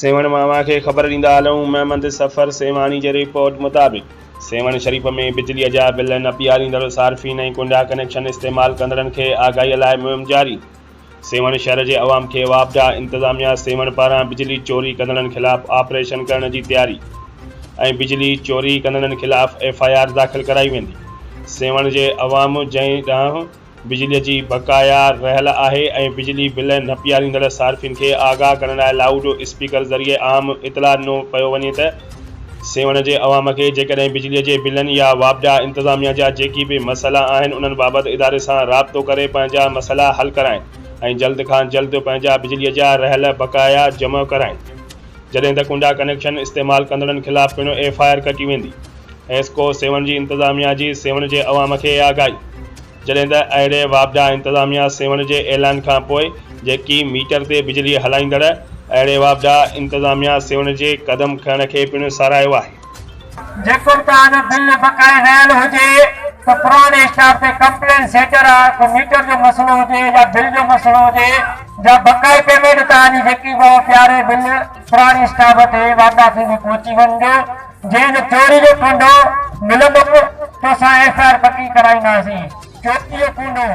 سيوهڻ مان اوهان کي خبر ڏيندا هلون محمد صفر سيوهاڻي جي رپورٽ مطابق سيوهڻ شريف ۾ بجلي جا بل نه پياريندڙ صارفين ۽ ڪنڊا ڪنيڪشن استعمال ڪندڙن کي آگاهي لاء مهم جاري سيوهڻ شهر جي عوام کي واپڊا انتظاميا سيوهڻ پاران بجلي چوري ڪندڙن خلاف آپريشن ڪرڻ جي تياري ۽ بجلي چوري ڪندڙن خلاف ايف I R داخل ڪرائي ويندي سيوهڻ جي عوام جنهن ڏانهن بجلي جي بقايا رهيل آهي ۽ بجلي بل نه پياريندڙ صارفين کي آگاهه ڪرڻ لاء لائوڊ اسپيڪر ذريعي عام اطلاع ڏنو پيو وڃي ته سيوهڻ جي عوام کي جيڪڏهن بجلي جي بلن يا واپڊا انتظاميا جا جيڪي به مسئلا آهن انهن بابت اداري سان رابطو ڪري پنهنجا مسئلا حل ڪرائين ۽ جلد کان جلد پنهنجا بجلي جا رهيل بقايا جمع ڪرائين جڏهن ته ڪنڊا ڪنيڪشن استعمال ڪندڙن خلاف پڻ ايف I R ڪٽي ويندي. حيسڪو سيوهڻ جي انتظاميا جي سيوهڻ جي عوام کي آگاهي. جڏهن ته اهڙي واپڊا انتظاميا سيوهڻ جي اعلان کان پوء جيڪي ميٽر تي بجلي هلائيندڙ اهڙي واپڊا انتظاميا سيوهڻ جي قدم کڻڻ کي پڻ ساراهيو آهي. جيڪو به توهان جو بل بقايا رهيل هجي ته پراڻي اسٽاف تي ڪمپلين سينٽر آ ڪو ميٽر جو مسئلو هجي يا بل جو مسئلو هجي يا بقائي پيمينٽ توهان جي جيڪي به اها پياري بل پراڻي اسٽاف تي واپڊا آفيس ۾ پهچي وڃجو. جنهن جو چوري جو ڪونڊو ملندو تو سان ايف I R پڪي ڪرائينداسين. چوري جو ڪونڊو.